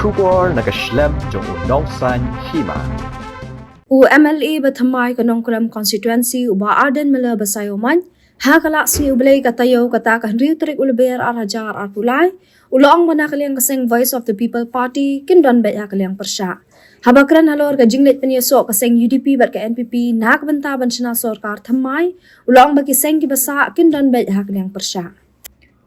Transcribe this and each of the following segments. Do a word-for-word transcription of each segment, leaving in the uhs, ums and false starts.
Khubor na ka shlem jong u Nongsaiñ Hima. U M L A ba thymmai ka Nongkrem constituency u Bah Ardent Miller Basaiawmoit, ha ka lak sngi U Blei ka taïew kata ka hynriew tarik u Lber ar hajar arphew lai, u la ong ba na ka liang ka seng Voice of the People Party kin don beit ha ka liang pyrshah. Haba kren halor ka jingleit pynïasoh ka seng U D P bad ka N P P na ka bynta ban shna sorkar thymmai, u la ong ba ki seng kiba sah kin don beit ha ka liang pyrshah.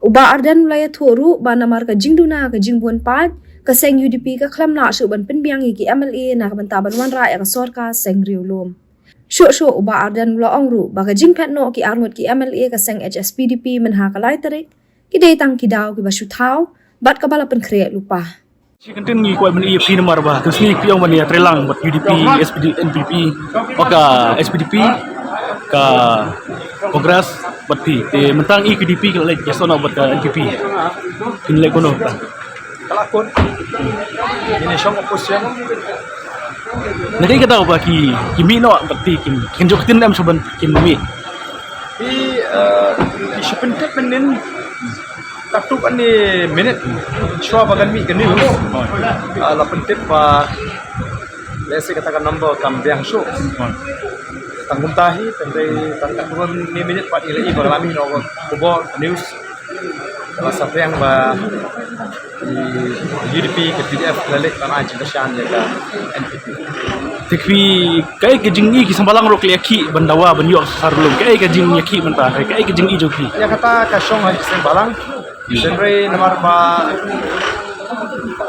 U Bah Ardent u la ïathuh ruh ba namar ka jingduna ka jingbun paid, ka seng U D P ka khlem lah shuh ban pynbiang ïa ki M L A na ka bynta ban wanrah ïa ka sorkar seng riewlum. Shuh shuh u Bah Ardent u la ong ruh ba ka jingphet noh ki arngut ki M L A ka seng H S P D P mynha ka lai tarik, ki dei tang ki daw kiba shu thaw bad kaba la pynkhreh lypa. Shi kyntien ngi kwah ban ïa phi namar ba ka sngi phi ong ban ïa trei lang bad U D P, S P D, N P P, o ka S P D P, ka Congress bad phi. Te mynta ngi ka U D P ka la leit ïasoh noh bad ka N P P. Phin leit kumno ta? Ka la kut. Ini shong opposition. Na kaei ka daw ba ki, ki mih noh bad phi, ki, ki jok tin em shuh ban ki mih. Phi, eh, ki shu pyntip mynnin katto katne minit shuwa ba kan mih ka news. Ah, la pyntip ba lehse kata ka number kam biang shuh. Tang kumta hi, tang dei tang katto katne minit pat ngi la i ba ka la mih noh ka khubor, ka news. Ka la saphriang ba i U D P, ka P D F, ka la leit ban ai jingkyrshan ïa ka N P P. Te phi, kaei ka jingïakhih ki seng balang ruh ki la ïakhih ban dawa ban ïoh sorkar riewlum? Kaei ka jingïakhih mynta, kaei ka jingïakhih jong phi? Ïa kata ka shong ha ki seng balang. Hynrei namar ba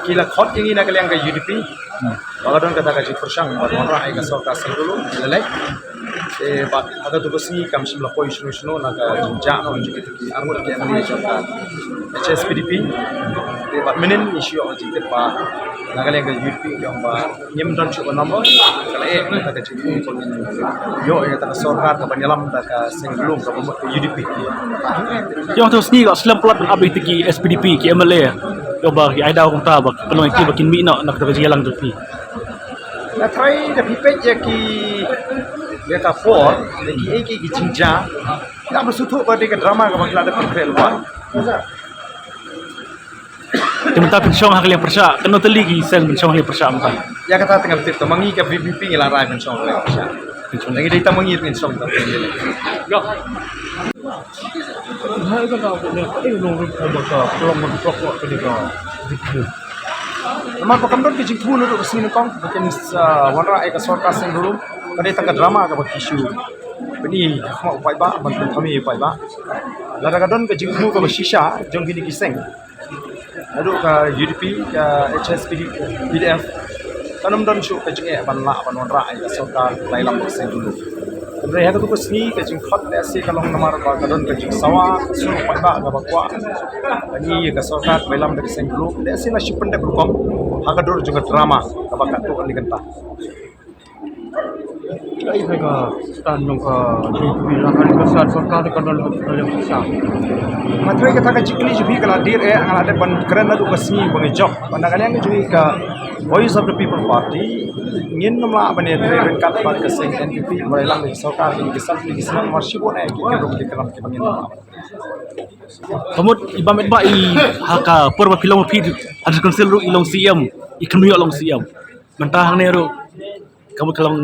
ki la khot ïa ngi na ka liang ka U D P, ba ka don kata ka jingpyrshang ban wanrah ïa ka sorkar seng riewlum, ngi la leit. Te bad ha katu ka sngi kam shym la poi shano shano na ka jingjia noh jong ki arngut ki M L A jong ka H S P D P. Te bad mynnin ngi shu ïoh jingtip ba na ka liang ka U D P ki ong ba ngim don shuh ka number, ka la eh kata ka jingthmu ba ngin ïoh ïa kata ka sorkar kaban ïalam da ka seng riewlum kaba mut ka U D P. Ki ong to sngi ka slem palat ban ap ïa ki S P D P ki M L A. Ïoh ba ki ai daw kumta ba pynlong ïa ki ba kin mih noh na kata ka jingïalang jong phi. Nga tharai da phi peit ïa ki, ïa ka por, ïa ki, ïa ki, ki jingjia. Nga ba sngewthuh ba dei ka drama kaba ki la dep pynkhreh lypa. Te mynta phin shong ha ka liang pyrshah, katno tylli ki seng phin shong ha ka liang pyrshah mynta? Ïa kata te ngam tip, tang ma ngi ka V P P ngi la rai phin shong ha ka liang pyrshah. Phin shong. Ngi dei tang ma ngi phin shong tang. Namar ba kam don ka jingthmu naduh ka sngi nyngkong ba kin, ah, wanrah ïa ka sorkar seng riewlum, ka dei tang ka drama kaba ki shu pyni ha khmat u paidbah ban pynthame ïa u paidbah. Lada ka don ka jingthmu kaba shisha jong kine ki seng, naduh ka U D P, ka H S P D, P D F, kan ym don shuh ka jingeh ban lah ban wanrah ïa ka sorkar lai lam ka seng riewlum. Hynrei ha katu ka sngi ka jingkhot lehse ka long namar ba ka don ka jingsawa ka sur u paidbah kaba kwah ban ïoh ïa ka sorkar lai lam ka seng riewlum. Lehse la shu pyndep rukom ha ka dur jong ka drama kaba katto katne kynta. Kaei ka stand jong ka jingkylli la ka stand sorkar ka don ka liang pyrshah. Nga tharai kata ka jingkylli jong phi ka la dei eh, nga la dep ban kren naduh ka sngi ba ngi jop. Ba na ka liang jong ka Voice of the People Party ngin ym lah ban ïatrei ryngkat bad ka seng N P P ba la ïalam da ka sorkar, ki san tylli ki snem namar shibun eh ki kynrum ki kynram kiba ngin ym lah. Ka mut i Bah Metbah i ha ka por ba phi long phi ha council ruh i long C M, i kynmaw long C M. Mynta hangne ruh ka mut ka long,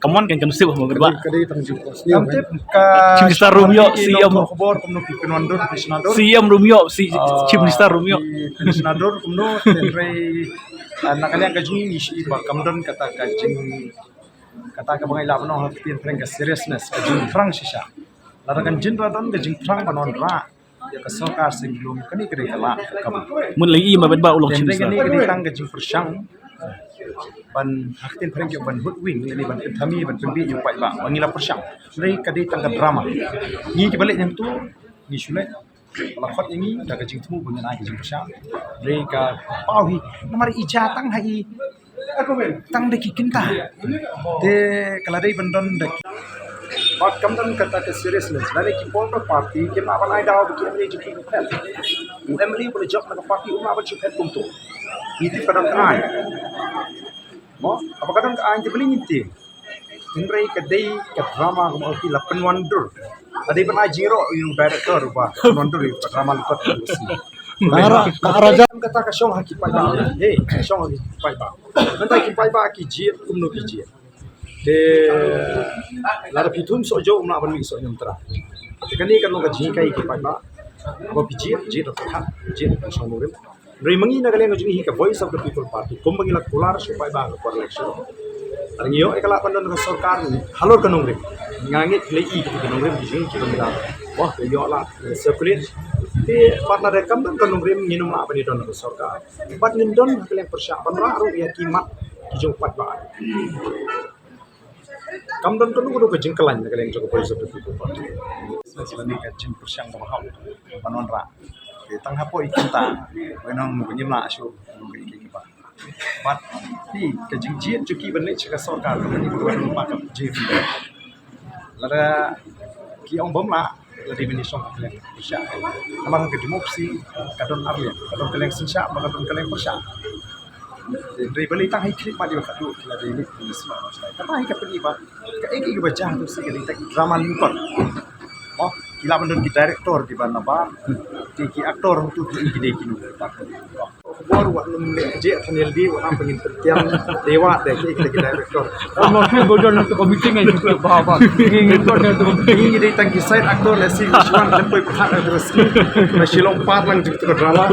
ka mon kan kan sip Bah Metbah. Ka dei tang jingkylli. Ngam tip ka Chief Minister ruh ym ïoh, C M. Khubor kumno phi pynwandur, phi shna dur. C M ruh ym ïoh, si-, ah, Chief Minister ruh ym ïoh. Phi shna dur kumno, hynrei, ah, na ka liang ka jong ngi ngi shu i ba kam don kata ka jing, kata kaba ngi lah ban ong ha ka ktien phareng ka seriousness, ka jingthrang shisha. Lada kan jin ra don ka jingthrang ban wanrah ïa ka sorkar seng riewlum, kane ka dei ka lad ka kam. Mut la i Bah Metbah u long Chief Minister. Kane ka dei tang ka jingpyrshang ban, ha ka ktien phareng ki ong ban hoodwink, lane ban pynthame, ban pynbiej ïa u paidbah ba ngi la pyrshang. Hynrei ka dei tang ka drama. Ngi kiba leit hangto ngi shu leit, ba la khot ïa ngi da ka jingthmu ba ngin ai ka jingpyrshah. Hynrei ka paw hi namar i jia tang ha i tang da ki kynta. Te ka la dei ban don da ki. Bad kam don kata ka seriousness. Lane ki political party kim lah ban ai daw ba ki M L A jong ki ki phet. U M L A ba la jop na ka party um lah ban shu phet kumto. Ngi tip ka don ka aiñ. Mo, haba ka don ka aiñ te balei ngin tieng? Hynrei ka dei ka drama kaba ki la pynwandur. Ka dei ban ai jingïaroh ïa u director ba pynwandur ïa ka drama lypa ka dei. Ka ra-, ka raja. Kata ka shong ha ki paidbah. Hei, ka shong ha ki paidbah. Mynta ki paidbah ki jied kumno ki jied. Te lada phi thum soh jong, ym lah ban mih soh ñiamtra. Te kane ka long ka jinghikai ki paidbah. Ba phi jied, jied da ka pyrkhat, jied da ka shong nongrim. Hynrei ma ngi na ka liang ka jong ngi hi ka Voice of the People Party, kumba ngi la kular sha u paidbah ha ka por election, lada ngi ïoh ïa ka lah ban don ka sorkar halor ka nongrim, nga ngeit phi la i kito ki nongrim ki jong ngi kiba ngi la, wah, phi la ïoh lah, eh, circulate. Te pat lada kam don ka nongrim, ngin ym lah ban ïadon ha ka sorkar. Bad ngin don ha ka liang pyrshah ban rah ruh ïa ki mat ki jong u paidbah. Kam don kano kano ka jingkylla na ka liang jong ka Voice of the People Party. Lane ka jingpyrshang kaba hap ban wanrah. Te tang hapoh i kynta, ba nang ba ngim lah shuh, ba ngim lah shuh. Bad phi, ka jingjied jong ki ban leit sha ka sorkar, ka ban leit sha ka sorkar. Lada ki ong bym lah, lada mynta shong ka liang pyrshah. Namar ka democracy ka don ar liang, ka don ka liang synshar, ka don ka liang pyrshah. Hynrei balei tang ha i khyllipmat iba khatduh ki la dei leit ki la sma. Kata hi ka pyni ba kaei kaei kaba jia ha tu shi ka dei tang drama lyngkot. Mo, ki lah ban don ki director kiba nabar. Ki, ki actor tu ki, ki dei kino. Bor wat num leh je than L D wat am pengin pentiang dewa de ki, ki, ki director. Mo ki bodo na tu committee ngai tu ba ba. Ngi ngi bodo na tu committee. Ngi dei tang ki side actor le si Shwan lempoi phat na tu ski. Na Shillong Park lang jik tu drama.